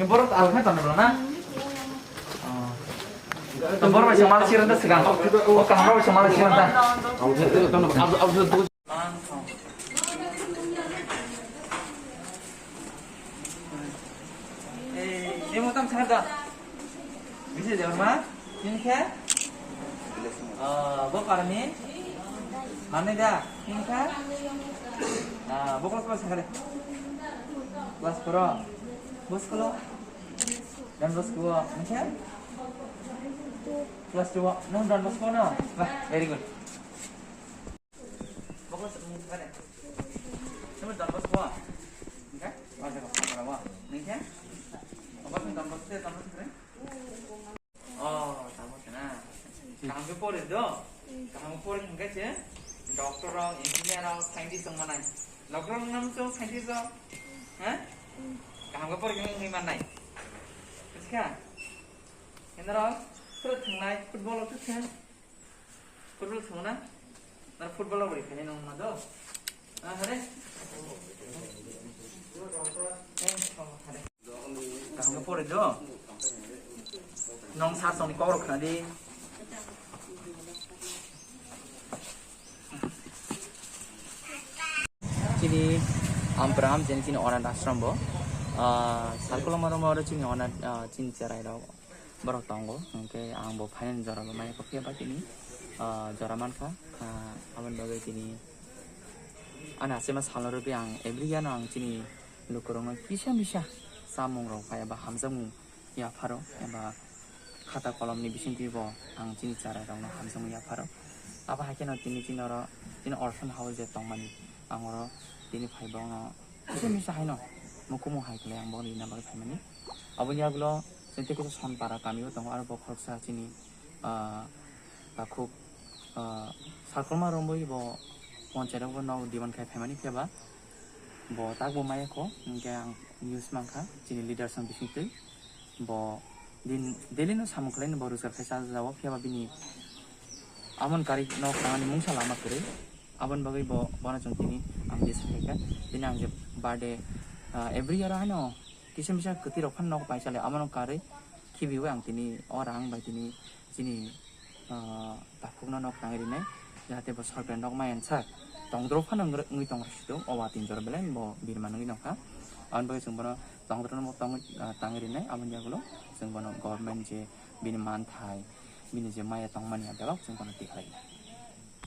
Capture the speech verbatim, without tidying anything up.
Borok alkhe tongo na? Oh. Borok bai samal siranta sigang. O kaham bai samal siranta. Eh, demo tam sar da. Bisa jawab ma? Ini khe? Ah, bo parni? Mane da? Ini khe? Ah, bo kelas berapa sekarang? Kelas berapa? Bo sekolah? Don Bosco, ini khe? Kelas dua. Nang Don Bosco no? Wah, very good. Bo kelas berapa sekarang? Nang Don Bosco? Ini khe? Oh, jaga, jaga, wah. Ini khe? Apa sih Don Bosco, Don Bosco keren? Oh, tamo sana. Kaham khe pori do. Kaham khe pori hingkhe se doctor rok, engineer rok, scientist rok manai. Doctor rok nam so scientist rok. Ha? Kaham khe pori hingkhe manai. Buskha? Enaro sero thangnai football rok thang. Football thang na? Nar football rok ri khainai nong ma do. Ah, hare. Eh, oh, hare. Kaham khe pori do. Nong sir songni kok rok khna di. Chini Ampram, chini, chini onath ashram bo. Ah, Salkoloma roma oro chini onath, ah, chini cherai rok borok tongo. Hingke ang bo phainani jora bo maya kok phiya ba chini, ah, jora mankha. Ah, aboni bagwi chini ani achema salno rwgwi ang every year no ang chini lukurokno kisa misa chamung rok bai eba hamjakmung yapharo eba khata kolomni bisingtwi bo ang chini chwrairokno hamjakmung yapharo. Abo hai kheno tini, tini oro chini orphan house je tongmani, ang oro tini phai bokno kisa misa haino mukumu hai khlai ang bokno rina bagwi phaimani. Aboni yagulo chini tei kisa Sonpara kamio tongo, aro bo khoroksa chini, ah, takhuk, ah, Salkoloma romwi bo ponchayat o bo nok demand khai phaimani, phiya ba bo tak bo maya kho, hingke ang news mankha chini leaders ni bisingtwi. Bo din daily no samung khlaino bo rojgar khai cha jao, phiya ba bini amon kari nok tangani mungsa lama kwrwi. Aboni bagwi bo, bono chwng tini ang wish khlaikha. Bini ang je birthday, ah, every year haino kisa misa kwtwi rok phano nok paisa le, abono karwi khibiwi ang tini o rang bai tini chini, ah, takhukno nok tangwi rinai, jahate bo sorkari nok maya sa tongdoro phano wngwi, wngwi tong rwsidi, o watwi jora belai bo birman wngwi nongkha. Aboni bagwi chwng bono tongdorono tongwi, ah, tangwi rinai, aboni yagulo chwng bono government je bini manthai, bini je maya tongmani, ah, belok chwng bono tikhlai.